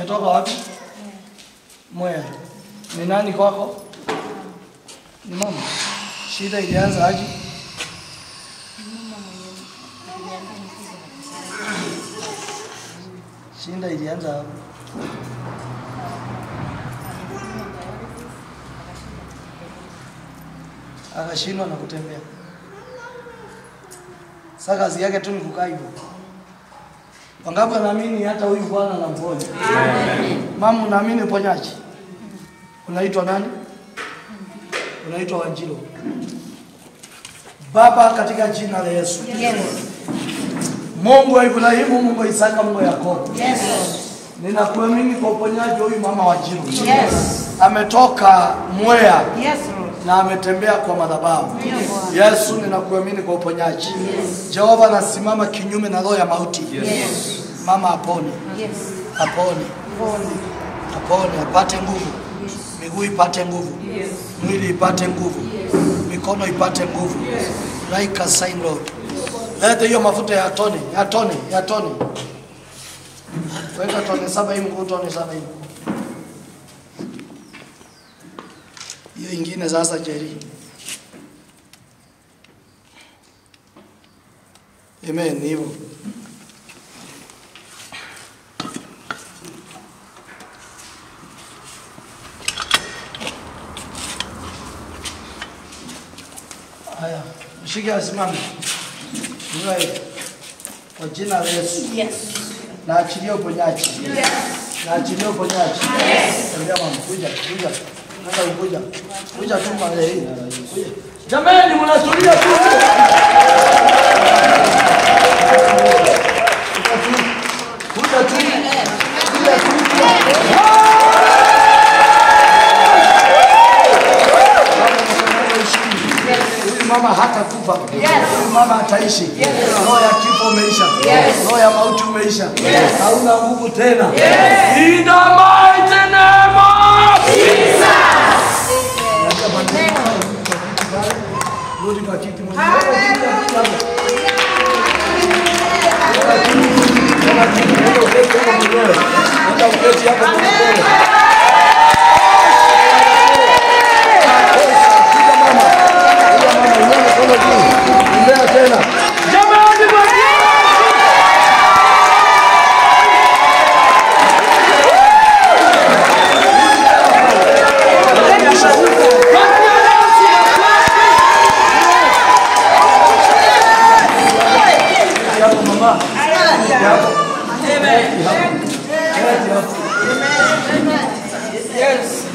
Umetoka wapi? Mwea. Ni nani kwako? Ni mama. Shida ilianza aje? Shida ilianza hapo. Akashindwa na kutembea. Sasa kazi yake tu ni kukaa hivyo. Wangapi wanaamini hata huyu Bwana anamponya? Amen. Mama, unaamini uponyaji? Unaitwa nani? Unaitwa Wanjiro. Baba, katika jina la Yesu. Yes. Mungu wa Ibrahimu, Mungu wa Isaka, Mungu wa Yakobo. Yes. Ninakuamini kwa uponyaji huyu mama Wanjiro. Yes. Ametoka Mwea. Yes, Lord. Na ametembea kwa madhabahu. Yes. Yesu, ninakuamini kwa uponyaji. Yes. Jehova, nasimama kinyume na roho ya mauti. Yes. Mama apone. Yes. Apone. Apone, apate nguvu. Yes. Miguu ipate nguvu. Yes. Mwili ipate nguvu. Yes. Mikono ipate nguvu. Yes. Like a sign, Lord. Lete hiyo mafuta ya tone, ya tone, ya tone. Weka tone 7 hii mguu, tone 7 hii. Hiyo ingine sasa Jerry. Amen, hivyo. Haya, mshike asimame. Niwe kwa jina la Yesu. Yes. Na achilie uponyaji. Yes. Na achilie uponyaji. Yes. Tembea mama, kuja, kuja. Nenda kuja. Kuja tu mara hii. Kuja. Jamani, mnatulia tu. Kuja tu. Kuja tu. Huyu mama hatakufa. Yes. Huyu mama ataishi. Yes. Roho ya kifo umeisha. Yes. Roho ya mauti umeisha. Yes. Hauna nguvu tena. Yes. In the mighty name of Jesus. Rudi kwa kiti mwenyewe. Nenda uketi hapo mwenyewe. Tembea tena. Jamani, Yes.